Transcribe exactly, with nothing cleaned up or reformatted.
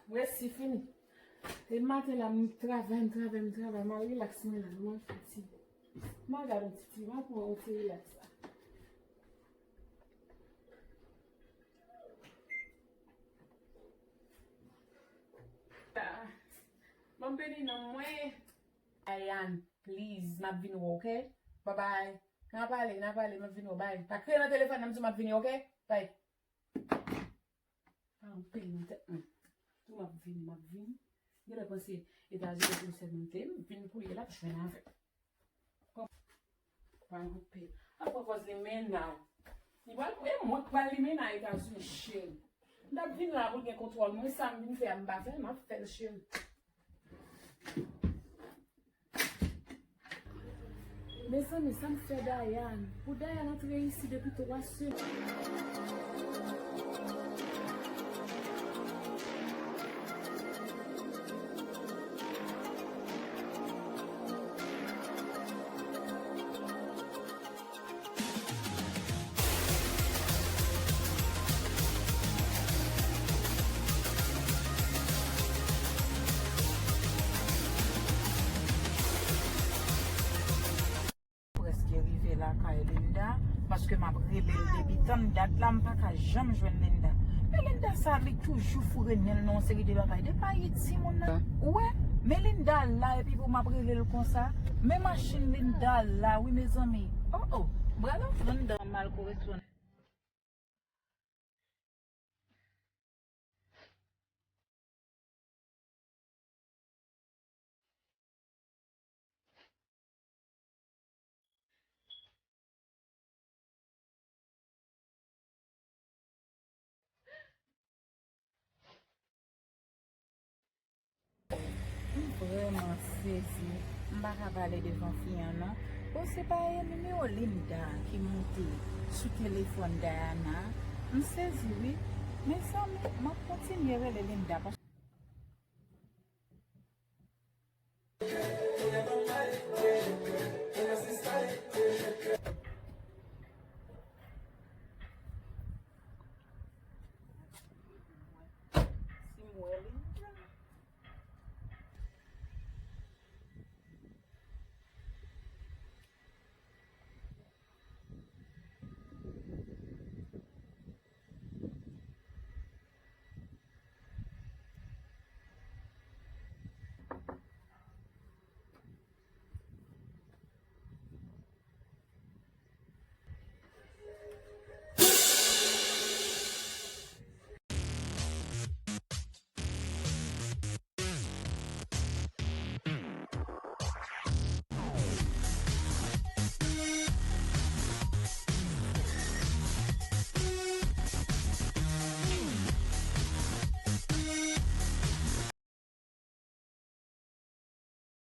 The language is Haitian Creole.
Mwen resi fini. E maten la, m travay, m travay, m travay, m al rilaks mwen la, m al fè ti. M al gade yon ti, ti, m al pran yon ti rilaks la. Ah, ban m beni non mwen. Ayan, please, m ap vin wè, ok? Bye bye. N a pale, n a pale, m ap vin wè, bye. Pa kriye nan telefòn nan, m di w m ap vini, ok? Bye. Pa anpil nan tèt mwen. Tou m ap vini, m ap vini. Genlè panse Etazini pou sèmante m, vin pou li la, jwenn avè m. Pa anpil. Ap pran pòz li men nan. Li pral, e mwen k pral li men nan Etazini, cheri. M t ap vin la pou l gen kontwòl mwen, sa m vin fè a, m pa fè l, m ap fè l, cheri. Mezanmi, sa m fè Dayan? Pou Dayan antre isi depi twa semèn. Prèske rive lakay Linda, paske m ap rele l depi tann dat la, m pa ka janm jwenn Linda. Men Linda sa, li toujou foure nen l nan yon seri de bagay. Depi Ayiti, moun nan. Ou wè? Men Linda la, epi pou m ap rele l konsa. Men machin Linda la, wi, mezanmi. Oh, oh. Bravo, Linda, mal koresponn. M vrèman sezi. M pa ka pale devan fi an non. Bon, se pa e nimewo Linda ki moute sou telefòn Diana. M sezi wi. Mezanmi, m ap kontinye rele Linda paske